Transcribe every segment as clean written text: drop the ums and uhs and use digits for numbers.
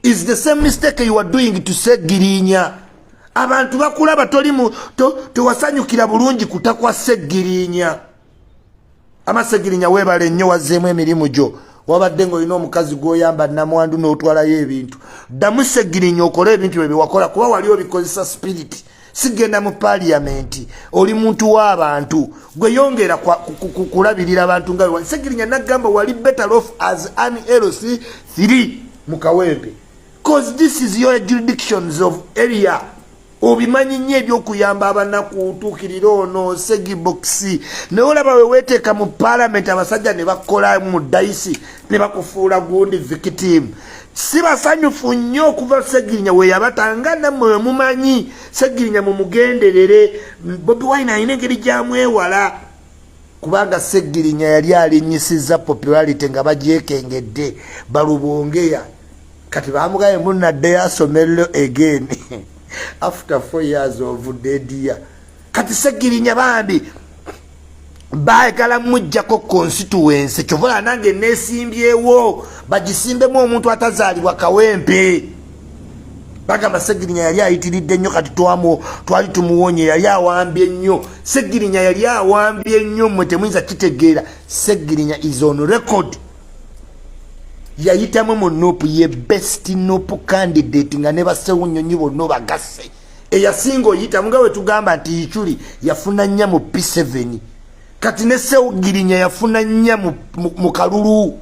Is the same mistake you are doing to Segirinya. Abantu bakulaba, toli mu tewasanyukira bulungi kuta kwa Segirinya. Ama Segirinya, weebale nnyo, wazzeemu emirimu gyo. Wabadde ng'olina omukazi gw'oyamba, namwandu, n'otwalayo ebintu. Ddamu, Segirinya, okole ebintu bye byewakola, kuba wali obikozesa spirit. Sigenda mu parliament, oli muntu w'abantu, gwe yongera kulabirira abantu. Nga Segirinya nagamba, wali better off as an LC3 mu Kawempe, 'cause this is your jurisdictions of area. Obimanyi nnyo ebyokuyamba abanaku, tuukirira ono Segibox. Naye olaba we weeteeka mu parliament, abasajja ne bakola mu dayisi ne bakufuula gundi victim. Si basanyufu nnyo okuva Segirinya we yabatanga. Nammwe we mumanyi Segirinya, mumugenderere. Bobi Wine alina engeri gyamwewala, kubanga Segirinya yali alinyisiza popularity nga bagyekengedde balubongeya. Kati bamugaye munaddeyo asomerero again after 4 years of dead year. Kati Segirinya bambi baagala mujjako constituency. Kyovola nange nesimbyewo, bagisimbemu omuntu atazaalibwa Kawempe. Bagamba Segirinya yali ayitiridde nnyo. Kati twali tumuwonye, yali awambye nnyo. Segirinya yali awambye nnyo, mmwe temuyinza kitegeera. Segirinya is on record, yayitamu mu NUP, ye best NUP candidate nga ne basewunyonyi bonna bagasse eyasinga oyitamu. Nga wetugamba nti Ichuli yafuna nnya mu P7, kati ne Sewugirinya yafuna nnya mu kalulu.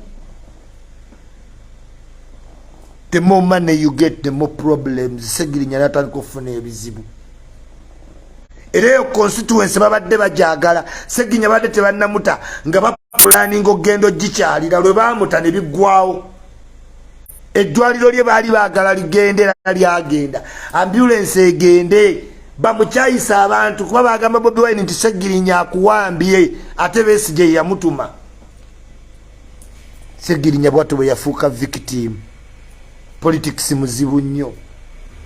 The more money you get, the more problems. Segirinya natandika okufuna ebizibu, era eyo constituency babadde bajagala. Segirinya badde tebannamuta nga bapulaninga okugenda ogikyalira. Lwe bamuta ne biggwawo. Eddwaliro lye baali baagala ligendera, lyagenda, ambulance egende bamukyayisa abantu, kuba bagamba Bobi Wine nti Segirinya akuwambye, ate Besigye yamutuma. Segirinya bwatyo bwe yafuuka victim. Politics muzibu nnyo.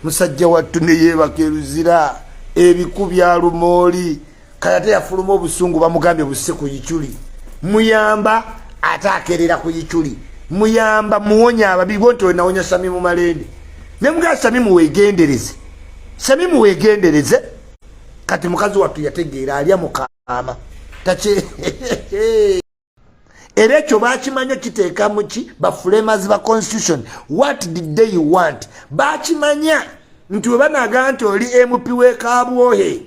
Musajja wattu neyeebaka eruzira ebiku bya lumooli. Kale ate yafuluma obusungu, bamugambye busse ku Ichuli. Muyamba ate akerera ku Ichuli. Muyamba muwonya ababi bo nti wenawonya Samimu Malende, nemugaa Samimu wegendereze, Samimu wegendereze. Kati mukazi wattu yategeera, alya mukaama take. Era ekyo bakimanya, kiteeka muki ba framers ba constitution. What did they want? Bakimanya nti we banagaa nti oli MP wekabwohe,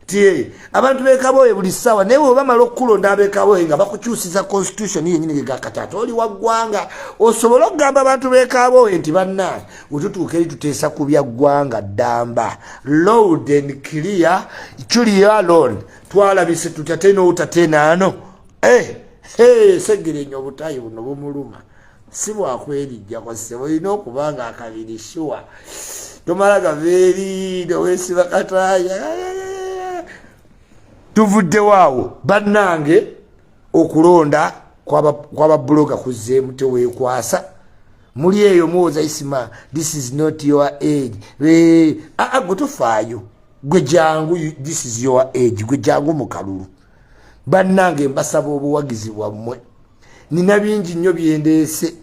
ti abantu bekabwohe buli ssaawa, naye bwe bamala okukulonda abekabwohe nga bakukyusiza constitution yenyini, gegakati ate oli waggwanga, osobole okugamba abantu bekabwohe nti bannange, wetutuuka eri tuteesa ku bya ggwanga ddamba, loud and clear. Kuli alone twalabise tutya tenowutatenaano. Eh, hey, Segirinya obutayi buno bumuluma, si bwakwerijjako. Sebo, olina okuba nga akabiri sure tomala gava eri nowesiba kataaya. Tuvuddewo bannange, okulonda kwababuloga kuzeemu. Teweekwasa muli eyo muwoza, "Isima, this is not your age." Aa, gwe tofaayo, gwe jangu, this is your age, gwe jangu mu kalulu. Bannange, mbasaba obuwagizi bwammwe. Nina bingi nnyo byendeese,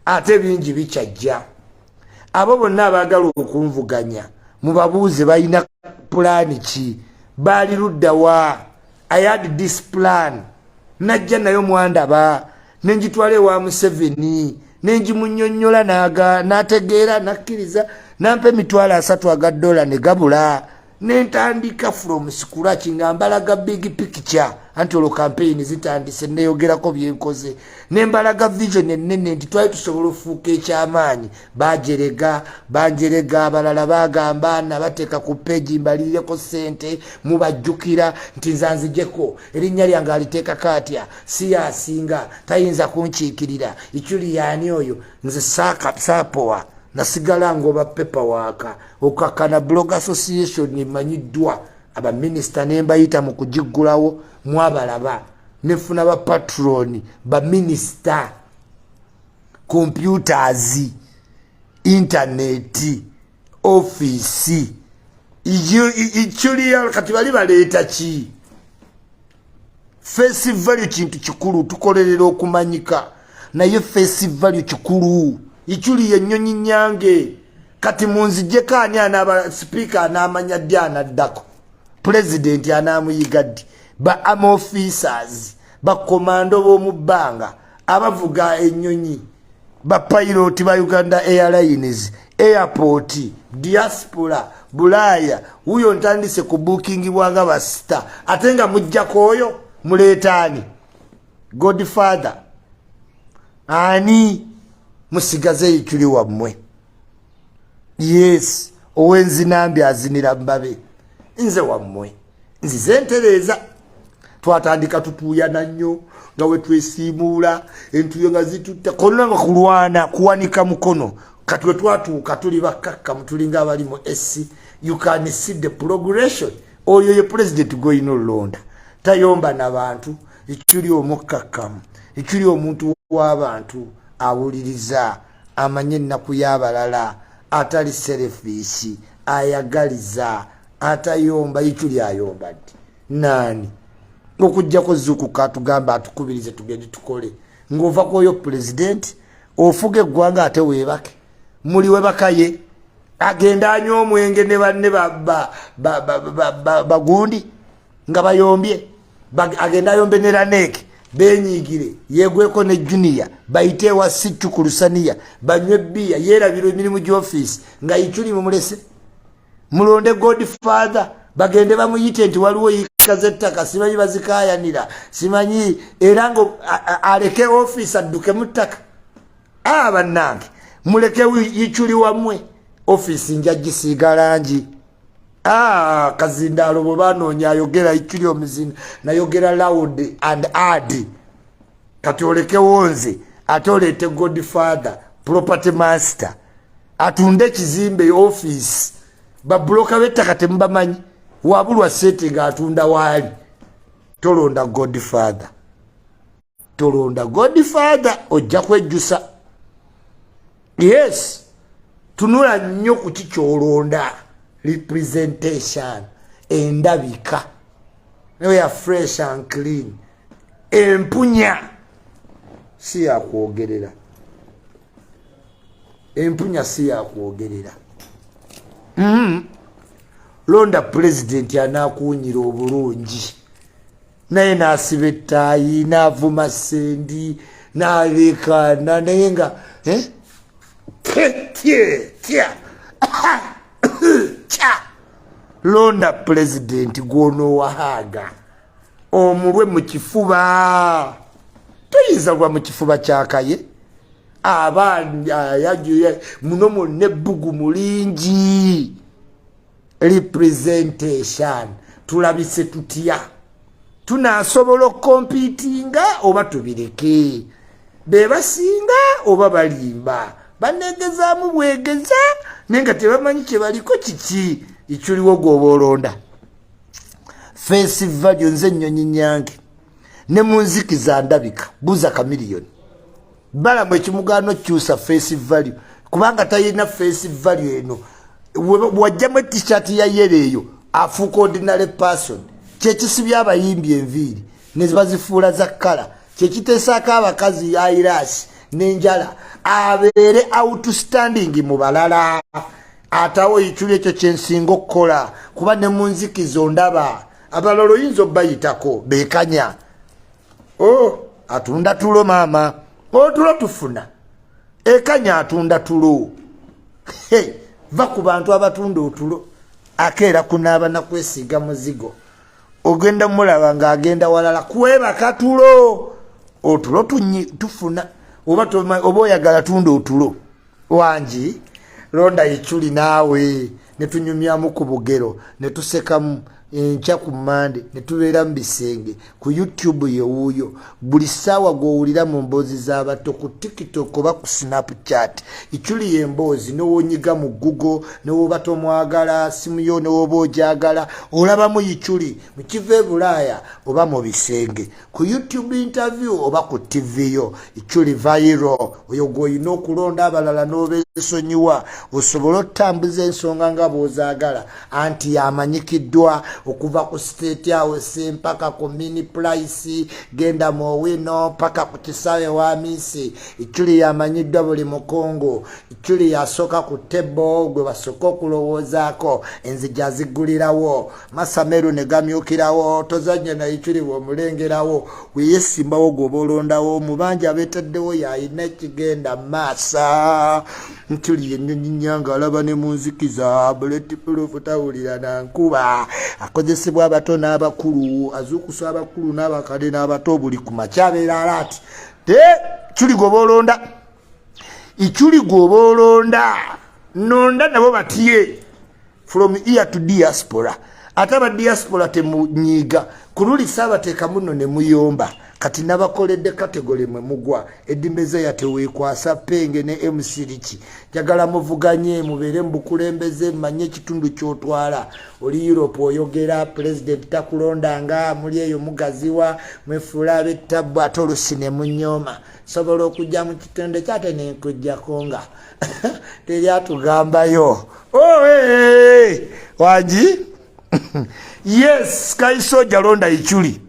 ate bingi bikyajja. Abo bonna abaagala okunvuganya, mubabuuze balina pulaani ki, baali luddawa. I had this plan, najja nayo, mwandaba, nenjitwala ewa Museveni, nenjimunyonyola, nategeera, nakkiriza, nampa 300,000 aga dola ne gabula, nentandika from scratch nga mbalaga big picture. Anti olwo campaign zitandise, neyogerako byenkoze, nembalaga vision enene nti twali tusobola ofuuka ekyamaanyi. Bajerega, banjerega, abalala bagamba nabateeka ku page mbalirireko sente. Mubajjukira nti nza nzijeko erinnya lyange aliteekako atya? Si yasinga, tayinza kunkiikirira. Ichuli yaani oyo? Nze saapowa, nasigala ngoba paperwork okakana. Blog association emanyiddwa, abaminisita nembayita mu kugiggulawo, mwabalaba. Nefuna bapatroni, baminisita, computers, internet, office ikyulia. Kati bali baleeta ki? Face value kintu kikulu, tukolerera okumanyika, naye face value kikulu. Ichuli yennyonyi nyange. Kati munzijjeko ani anaaba sipiika? Anaamanya ddi anaddako pulezidenti? Anaamuyiga ddi? Ba army officers, bakomando b'omu bbanga, abavuga ennyonyi, bapiloti ba Uganda Airlines, airport, diaspora, Bulaaya, wuyo ntandise kubuukingibwa nga basita, ate nga mujjako oyo muleetaani? Godfather ani? Musigaze Ichuli wammwe. Yes, owenzinambi azinira mbabe. Nze wammwe nzize ntereeza. Twatandika tutuuyana nnyo nga wetwesiimuula, entuyo nga zitutta konna, nga kulwana kuwanika mukono. Kati we twatuuka tuli bakkakkamu, tulinga abali mu AC. You can see the progression. Oyo ye president gwolina olulonda, tayomba nabantu. Ekiri omukkakkamu, ekiri omuntu w'abantu, awuliriza, amanye ennaku y'abalala, atali selfish, ayagaliza, atayomba. Ichuli ayomba ddi? Naani okugjako Zukuka atugamba, atukubirize tugende tukole? Ng'ova kwoyo pulezidenti ofuga eggwanga, ate weebake muli webakaye, agenda anywa omwenge ne banne bagundi nga bayombye, agenda ayombe ne Lanek, benyigire, yegweko ne Junior, bayite ewa Sittu ku lusaniya, banywe bbiya, yeerabira emirimu gy'ofiisi. Nga Ichuli mumulese, mulonde Godfather, bagende bamuyite nti waliwo yiika z'ettaka, simanyi bazikayanira, simanyi, era nga aleke ofiisi adduke mu ttaka. Bannange, muleke Ichuli wammwe. Ofiisi nja gisiiga langi. Kazindaalo bwe banoonya ayogera, Ichuli omuzinda nayogera loud and hard. Kati olekewo nze, ate oleete Godfather property master, atunde ekizimbe, ofiisi. Babuloka b'ettaka temubamanyi, wabulwa sente ng'atunda waali. Tolonda Godfather, tolonda Godfather, ojja kwejjusa. Yes, tunula nnyo ku kikyolonda. Representation, endabika ya fresh and clean. Empunya si yakwogerera, empunya si yakwogerera. Londa pulezidenti anaakuwunyira obulungi, naye n'asiba ettaayi, n'avuma sendi, n'aleekaana, naye nga eh? Tya tya. Londa pulezidenti gw'onoowahaaga omulwe mu kifuba. Toyinza gwa mu kifuba kyakaye aba muno mwonna ebbugu mulingi. Representation, tulabise tutya? Tunasobola okucompetinga oba tubireke? Be basinga oba balimba, banegezaamu bwegeza, naye nga tebamanyi kyebaliko kiki. Ichuliwo gwoba olonda face value. Nze ennyonyi nyange ne mu nzikiza ndabika. Buuza Kamiliyoni Balamu ekimugaana okukyusa face value, kubanga talina face value eno. Wajjamu etishat ya yellow eyo, afuuka ordinary person. Kyekisibya abayimbi enviiri nezibazifuula za kkala, kyekiteesaako abakazi eyelash n'enjala, abeere outstanding mu balala. Atawo Ichuli, ekyo kyensinga okukola, kuba ne mu nzikizo ndaba. Abalala oyinza obbayitako bekanya. O oh, atunda tulo, maama, otulo tufuna ekanya, atunda tulo. Va ku bantu abatunda otulo. Akeera kunaaba nakwesiiga muzigo, ogenda mulaba ng'agenda walala kwebaka tulo. Otulo tufuna oba oyagala tunda otulo wangi. Londa Ichuli naawe, netunyumyamu ku bugero, netusekamu enkya ku Mande, netubeera mu bisenge. Ku YouTube yewuuyo buli ssaawa gw'owulira mu mboozi z'abato, ku TikTok oba ku Snapchat, Ichuli yemboozi. Newonyiga mu Google, newoba tomwagala simu yo, newoba ogyagala, olabamu Ichuli mukiva e Bulaaya oba mu bisenge, ku YouTube interview oba ku TV yo. Ichuli viral, oyo gw'olina okulonda, abalala n'obeesonyiwa, osobole otutambuza ensonga nga bw'ozaagala. Anti yamanyikiddwa. Okuva ku State House mpaka ku Mini Price, genda mu Owino paka ku kisaawe wa Misi. Ichuli yamanyiddwa buli mukungu. Ichuli yasooka ku table, gwe basooka okulowoozaako. Enzija azigulirawo, masameru ne gamyukirawo. Tozanya na Ichuli, bw'omulengerawo weyesimbawo, gwoba olondawo. Mu bangi abeetaddewo, yayina ekigenda maasa. Ntuli ennyonyi nyanga, alaba ne mu nzikiza, bulletproof, tawulira na nkuba, akozesebwa abato n'abakulu, azuukusa abakulu n'abakadde n'abato. Buli ku makya abeera alert. Te Culi gwoba olonda, Ichuli gwoba olonda, nonda nabo batye from here to diaspora. Ate aba diaspora temunyiiga, ku luli saabateeka muno ne muyomba. Kati nabakoledde category mwe mugwa. Edimbezeya teweekwasa penge ne mcriki. Njagala muvuganye, mubeere mu bukulembeze, manye ekitundu kyotwala. Oli Europe oyogera, Pulezidenti takulondanga, muli eyo mugaziwa, mwefuula ab'ettabbu, ate olusi ne munyooma. Sobola okujja mu kitundu kyate nenkujjako nga teri atugambayo. Oh, hey, hey. Wangi, yes, Kaisoja, londa Ichuli.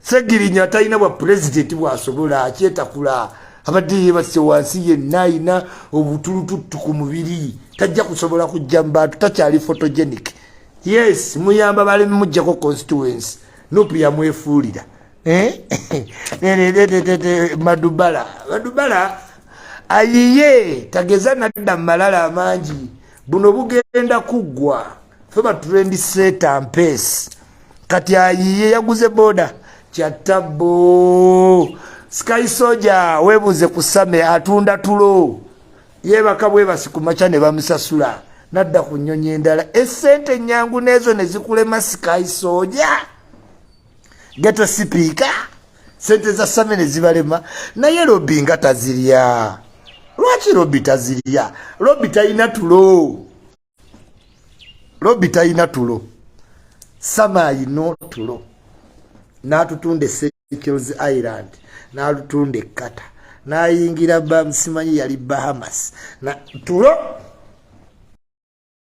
Segirinya talina bwa pulezidenti bwasobola, akyetakula, abadde yebase wansi yenna, ayina obutulututtu ku mubiri, tajja kusobola kujja mu bantu, takyali photogenic. Yes, muyamba balemi mujjako constituency. NUP yamwefuulira. Eh? Madubala, Madubala ayiye, tageza nadda mu malala amangi. Buno bugenda kuggwa, fe ba trend setter mpesi. Kati ayiye, yaguze boda kyatabbo. Sky Soja, weebuuze ku Same, atunda tulo, yeebaka bwebasi ku makya ne bamusasula, nadda ku nnyonyi endala. Esente enyangu n'ezo ne zikulema. Sky Soja, ghetto speaker, sente za Same ne zibalema, naye Robi nga tazirya. Lwaki Robi tazirya? Robi talina tulo, Robi talina tulo. Sama ayina otulo, n'atutunda Seychelles Island, n'alutunda ekkata, n'ayingira simanyi yali Bahamas na tulo.